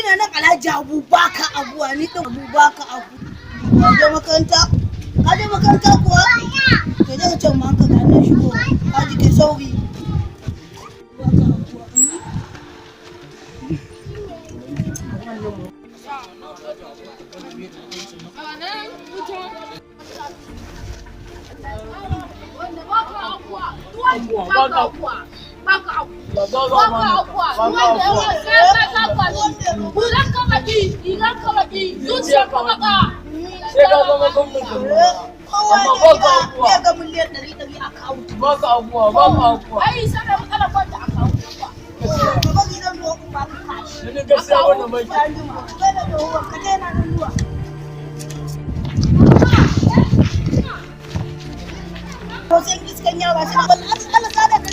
Ina nan Alhaji Abu baka abuwa, ni din Abu baka abu. Ka je makaranta? Ka je makaranta kuwa? To, je ka ce ma ka ga nan shigo. Ka ji kai sauri. Baka abuwa. Sai ka zama gwamnan Kaduna. Kowa Amma ya baka ga abuwa. ya ga miliyan 100 100 a account. Baka abuwa, baka abuwa. Ai sai da matsalar kwanta a kawo. Ka bari zan zo in baka cash. Ni gaskiya wannan banki. Sai an jima. Kai da tsohuwar ka je na nan zuwa. Wasu iskan yara suna Allah sada da